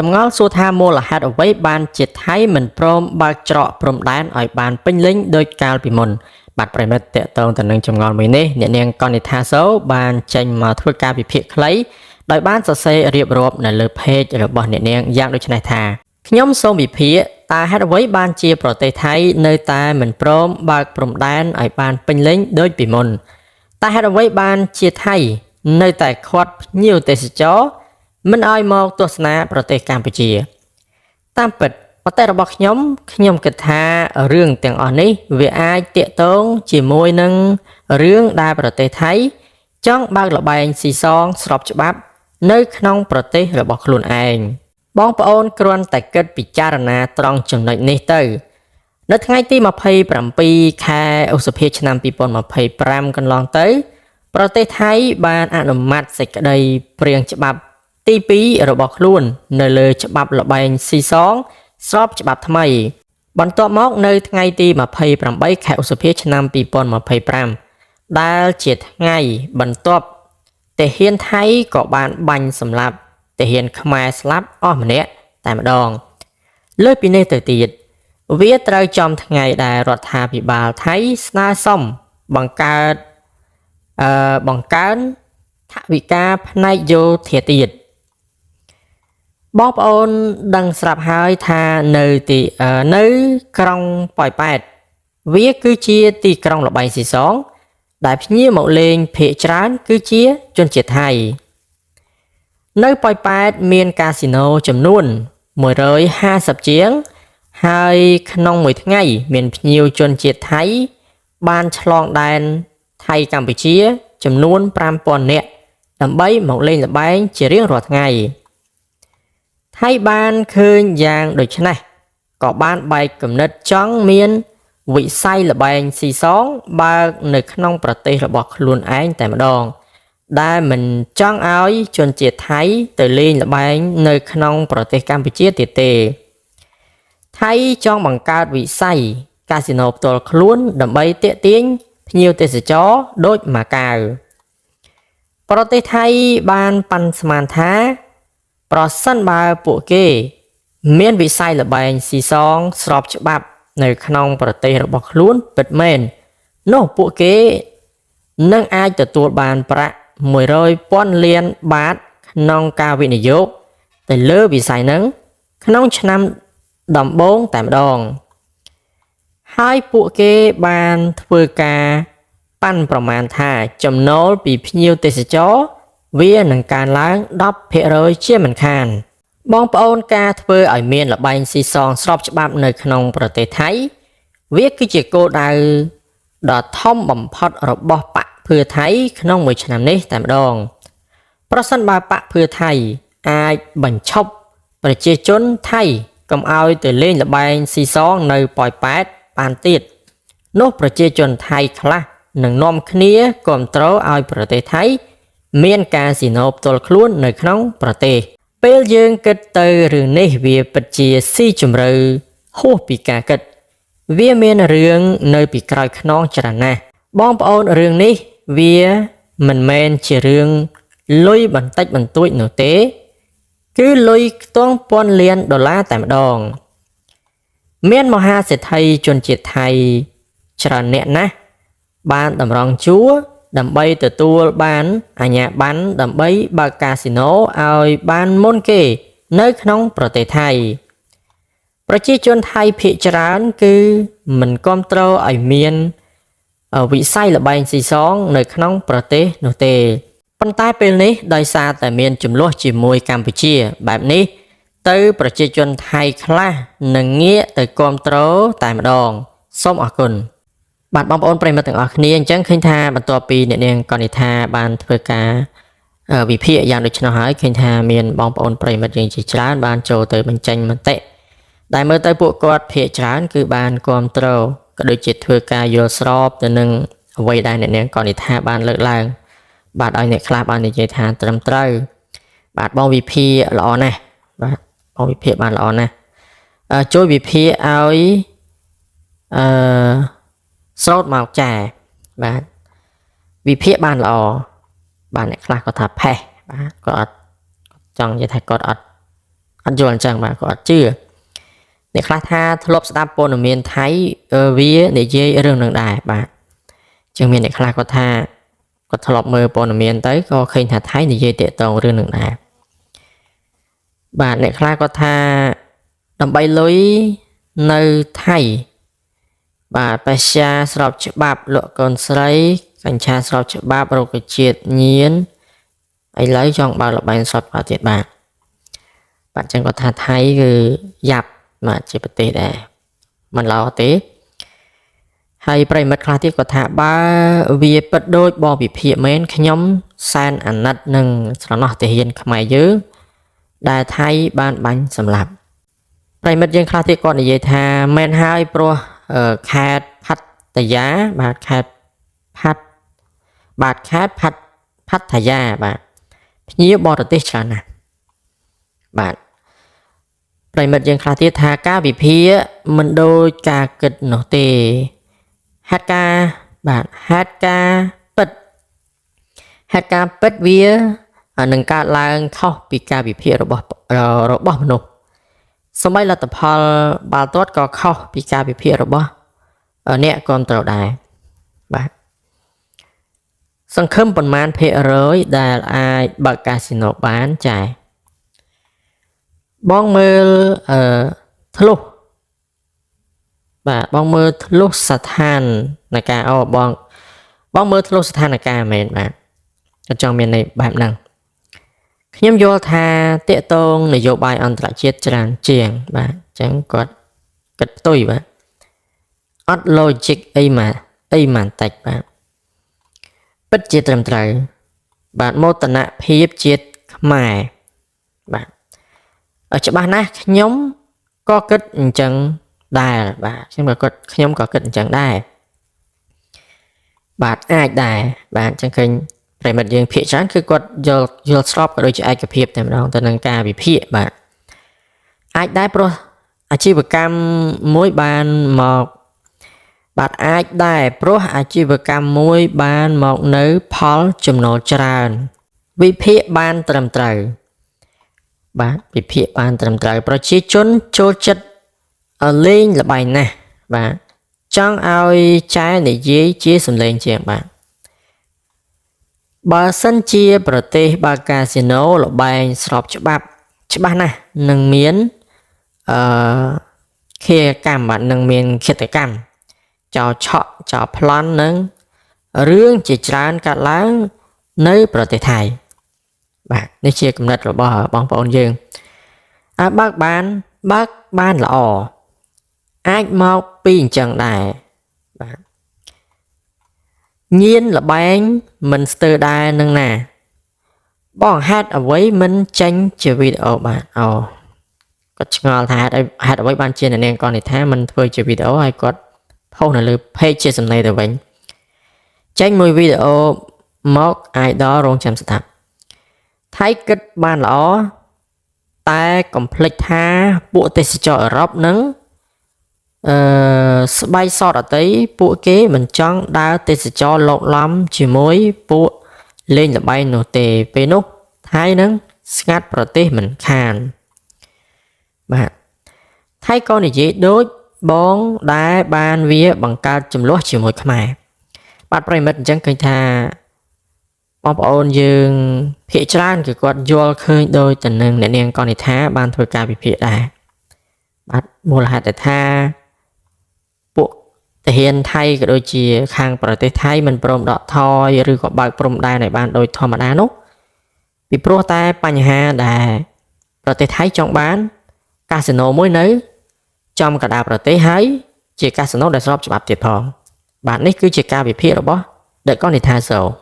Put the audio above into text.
ចម្ងល់សួរថាមូលហេតុអ្វីបានជាថៃមិនព្រមបើកច្រកព្រំដែនឲ្យបានពេញលេញដូចកាលពីមុនបាទប្រិយមិត្តតកតងទៅនឹងចម្ងល់មួយនេះអ្នកនាងកនិដ្ឋាសូបានចេញមកធ្វើការវិភាគខ្លីដោយបានសរសេររៀបរាប់នៅលើ page របស់អ្នកនាងយ៉ាងដូចនេះថាខ្ញុំសូមវិភាគតើហេតុអ្វីបានជាប្រទេសថៃនៅតែមិនព្រមបើកព្រំដែនឲ្យបានពេញលេញដូចពីមុនតើហេតុអ្វីបានជាថៃនៅតែឃាត់ភ្ញៀវទេសចរមិនឲ្យមកទស្សនាប្រទេសកម្ពុជា តាមពិតមតិរបស់ខ្ញុំខ្ញុំគិតថារឿងទាំងអស់នេះវាអាចទាក់ទងជាមួយនឹងរឿងដែលប្រទេសថៃចង់បើកល្បែងស៊ីសងស្របច្បាប់នៅក្នុងប្រទេសរបស់ខ្លួនឯងបងប្អូនគ្រាន់តែគិតពិចារណាត្រង់ចំណុចនេះទៅ នៅថ្ងៃទី27ខែឧសភាឆ្នាំ2025កន្លងទៅ ប្រទេសថៃបានអនុម័តសេចក្តីព្រាងច្បាប់ទី2របស់ខ្លួន នៅលើច្បាប់ល្បែងស៊ីសងស្របច្បាប់ថ្មី បន្ទាប់មកនៅថ្ងៃទី28ខែឧសភាឆ្នាំ2025ដែលជាថ្ងៃបន្ទាប់ទាហានថៃក៏បានបាញ់សម្លាប់ទាហានខ្មែរស្លាប់អស់ម្នាក់តែម្ដង លើសពីនេះទៅទៀតវាត្រូវចំថ្ងៃដែលរដ្ឋាភិបាលថៃស្នើសុំបង្កើតអឺបង្កើនថវិកាផ្នែកយោធាទៀតបងប្អូនដឹងស្រាប់ហើយថានៅទីអឺនៅក្រុងប៉ោយប៉ែតវាគឺជាទីក្រុងល្បែងស៊ីសង ដែលភ្ញៀវមកលេងភាគច្រើនគឺជាជនជាតិថៃ នៅប៉ោយប៉ែតមានកាស៊ីណូចំនួន150ជាង ហើយក្នុងមួយថ្ងៃមានភ្ញៀវជនជាតិថៃ បានឆ្លងដែនថៃកម្ពុជា ចំនួន5000នាក់ដើម្បីមកលេងល្បែងជារៀងរាល់ថ្ងៃ ថៃបានឃើញយ៉ាងដូចនេះក៏បានបែកគំនិតចង់មានវិស័យល្បែងស៊ីសងបើកនៅក្នុងប្រទេសរបស់ខ្លួនឯងតែម្ដង ដែលមិនចង់ឲ្យជនជាតិថៃទៅលេងល្បែងនៅក្នុងប្រទេសកម្ពុជាទៀតទេ ថៃចង់បង្កើតវិស័យកាស៊ីណូផ្ទាល់ខ្លួនដើម្បីទាក់ទាញភ្ញៀវទេសចរដូចម៉ាកាវប្រទេសថៃបានប៉ាន់ស្មានថា ប្រសិនបើពួកគេ មានវិស័យល្បែងស៊ីសងស្របច្បាប់នៅក្នុងប្រទេសរបស់ខ្លួនពិតមែននោះពួកគេនឹងអាចទទួលបានប្រាក់100ពាន់លានបាតក្នុងការវិនិយោគទៅលើវិស័យហ្នឹងក្នុងឆ្នាំដំបូងតែម្ដង ហើយពួកគេបានធ្វើការប៉ាន់ប្រមាណថាចំណូលពីភ្ញៀវទេសចរវានឹងកើនឡើង10%ជាមិនខាន បងប្អូនការធ្វើឲ្យមានល្បែងស៊ីសងស្របច្បាប់នៅក្នុងប្រទេសថៃ វាគឺជាគោលដៅដ៏ធំបំផុតរបស់បក្សភឿថៃក្នុងមួយឆ្នាំនេះតែម្ដង ប្រសិនបើបក្សភឿថៃអាចបញ្ឈប់ប្រជាជនថៃកុំឲ្យទៅលេងល្បែងស៊ីសងនៅប៉ោយប៉ែតបានទៀតនោះប្រជាជនថៃខ្លះនឹងនាំគ្នាគ្រប់គ្រងឲ្យប្រទេសថៃ មានកាស៊ីណូផ្ទាល់ខ្លួននៅក្នុងប្រទេស ពេលយើងគិតទៅរឿងនេះវាពិតជាស៊ីជម្រៅហួសពីការគិត វាមានរឿងនៅពីក្រោយខ្នងច្រើនណាស់បងប្អូនរឿងនេះវាមិនមែនជារឿងលុយបន្តិចបន្តួចនោះទេ គឺលុយខ្ទង់ពាន់លានដុល្លារតែម្ដង មានមហាសេដ្ឋីជនជាតិថៃច្រើនអ្នកណាស់បានតម្រង់ជួរដើម្បីទទួលបានអាជ្ញាប័ណ្ណដើម្បីបើកកាស៊ីណូឲ្យបានមុនគេនៅក្នុងប្រទេសថៃ ប្រជាជនថៃភាគច្រើនគឺមិនគាំទ្រឲ្យមានវិស័យល្បែងស៊ីសងនៅក្នុងប្រទេសនោះទេប៉ុន្តែពេលនេះដោយសារតែមានជម្លោះជាមួយកម្ពុជាបែបនេះទៅប្រជាជនថៃខ្លះនឹងងាកទៅគាំទ្រតែម្ដងសូមអរគុណបាទបងប្អូនប្រិយមិត្តទាំងអស់គ្នាអញ្ចឹងឃើញថាបន្ទាប់ពីអ្នកនាងកនិដ្ឋាបានធ្វើការវិភាគយ៉ាងដូចនេះហើយឃើញថាមានបងប្អូនប្រិយមិត្តយើងជាច្រើនបានចូលទៅបញ្ចេញមតិដែលមើលទៅពួកគាត់ភាគច្រើនគឺបានគាំទ្រក៏ដូចជាធ្វើការយល់ស្របទៅនឹងអ្វីដែលអ្នកនាងកនិដ្ឋាបានលើកឡើង បាទឲ្យអ្នកខ្លះបាននិយាយថាត្រឹមត្រូវបាទបងវិភាគល្អណាស់បាទបងវិភាគបានល្អណាស់ជួយវិភាគឲ្យអឺស្រោតមកចាបាទវិភាគបានល្អបាទអ្នកខ្លះគាត់ថាផេះបាទគាត់អត់ចង់និយាយថាគាត់អត់ អត់យល់អញ្ចឹងបាទគាត់អត់ជឿអ្នកខ្លះថាធ្លាប់ស្ដាប់ព័ត៌មានថៃវានិយាយរឿងនឹងដែរបាទអញ្ចឹងមានអ្នកខ្លះគាត់ថាគាត់ធ្លាប់មើលព័ត៌មានទៅក៏ឃើញថាថៃនិយាយតាក់ទងរឿងនឹងដែរបាទអ្នកខ្លះគាត់ថាដើម្បីលុយនៅថៃបាទបេសាស្របច្បាប់លក់កូនស្រីកញ្ឆាស្របច្បាប់រុក្ខជាតិញៀនឥឡូវចង់បើកល្បែងស្របច្បាប់ទៀតបាទបាទអញ្ចឹងគាត់ថាថៃគឺយ៉ាប់បាទជាប្រទេសដែរមិនល្អទេហើយប្រិយមិត្តខ្លះទៀតគាត់ថាបើវាពិតដូចបងវិភាគមែនខ្ញុំសែនអាណិតនឹងស្រណោះទាហានខ្មែរយើងដែលថៃបានបាញ់សម្លាប់ប្រិយមិត្តយើងខ្លះទៀតគាត់និយាយថាមែនហើយព្រោះខេត្តផាត់យាបាទខេត្តផាត់បាទខេត្តផាត់ផាត់យាបាទភ្ញៀវបរទេសច្រើនណាស់បាទប្រិយមិត្តយើងខ្លះទៀតថាការវិភាគមិនដូចការគិតនោះទេហេតុការណ៍បាទហេតុការណ៍ពិតហេតុការណ៍ពិតវានឹងកើតឡើងខុសពីការវិភាគរបស់មនុស្សសម្បីលទ្ធផលបាល់ទាត់ក៏ខុសពីការវិភាគរបស់អ្នកគ្រប់គ្រងដែរបាទសង្ឃឹមប៉ុន្មានភាគរយដែលអាចបើកកាស៊ីណូបានចា៎បងមើលអឺធ្លុះបាទបងមើលធ្លុះស្ថានភាពអូបងបងមើលធ្លុះស្ថានភាពមែនបាទគាត់ចង់មានន័យបែបហ្នឹងខ្ញុំយល់ថាតាកតងនយោបាយអន្តរជាតិច្រើនជាងបាទអញ្ចឹងគាត់គិតផ្ទុយបាទអត់ logic អីមកអីមិនតិចបាទពិតជាត្រឹមត្រូវបាទមោទនភាពជាតិខ្មែរបាទច្បាស់ណាស់ខ្ញុំក៏គិតអញ្ចឹងដែរបាទខ្ញុំក៏គិតអញ្ចឹងដែរបាទអាចដែរបាទអញ្ចឹងឃើញប្រិយមិត្តយើងភាគច្រើនគឺគាត់យល់យល់ស្របក៏ដូចជាឯកភាពតែម្ដងទៅនឹងការវិភាគបាទអាចដែរព្រោះអាជីវកម្មមួយបានមកបាទអាចដែរព្រោះអាជីវកម្មមួយបានមកនៅផលចំណូលច្រើនវិភាគបានត្រឹមត្រូវបាទវិភាគបានត្រឹមត្រូវប្រជាជនចូលចិត្តលេងល្បែងណាស់បាទចង់ឲ្យចែនិយាយជាសម្លេងជាងបាទបើសិនជាប្រទេសបើកាស៊ីណូល្បែងស្របច្បាប់ច្បាស់ណាស់នឹងមានអឺឃាកម្មបាទនឹងមានឃាតកម្មចោលឆក់ចោលប្លន់នឹងរឿងជាច្រើនកាត់ឡើងនៅប្រទេសថៃបាទនេះជាគំនិតរបស់បងប្អូនយើងអើបើកបានបើកបានល្អអាចមកពីអញ្ចឹងដែរបាទញៀនល្បែងមិនស្ទើរដែរនឹងណាបងហេតុអ្វីមិនចេញជាវីដេអូបាទអូគាត់ឆ្ងល់ថាហេតុហេតុអ្វីបានជាអ្នកនាងកននិថាមិនធ្វើជាវីដេអូហើយគាត់ផុសនៅលើ page ជាសំណេរទៅវិញចេញមួយវីដេអូមក idol រងចាំស្ដាប់ថៃគិតបានល្អតែកុំភ្លេចថាពួកទេសចរអឺរ៉ុបនឹងអឺស្បែកសតអតីពួកគេមិនចង់ដើរទេសចរលោកឡំជាមួយពួកលេងល្បែងនោះទេពេលនោះថៃនឹងស្ងាត់ប្រទេសមិនខានបាទថៃក៏និយាយដូចបងដែលបានវាបង្កើតចំនួនជាមួយខ្មែរបាទប្រិយមិត្តអញ្ចឹងឃើញថាបងប្អូនយើងភាគច្រើនគឺគាត់យល់ឃើញដោយទៅនឹងអ្នកនាងកនិថាបានធ្វើការវិភាគដែរបាទមូលហេតុដែលថាពួកទាហានថៃក៏ដូចជាខាងប្រទេសថៃមិនព្រមដកថយឬក៏បើកព្រំដែនឲ្យបានដោយធម្មតានោះពីព្រោះតែបញ្ហាដែលប្រទេសថៃចង់បានកាស៊ីណូមួយនៅចំកណ្ដាលប្រទេសហើយជាកាស៊ីណូដែលស្របច្បាប់ទៀតផងបាទនេះគឺជាការវិភាគរបស់ The Konitha Show។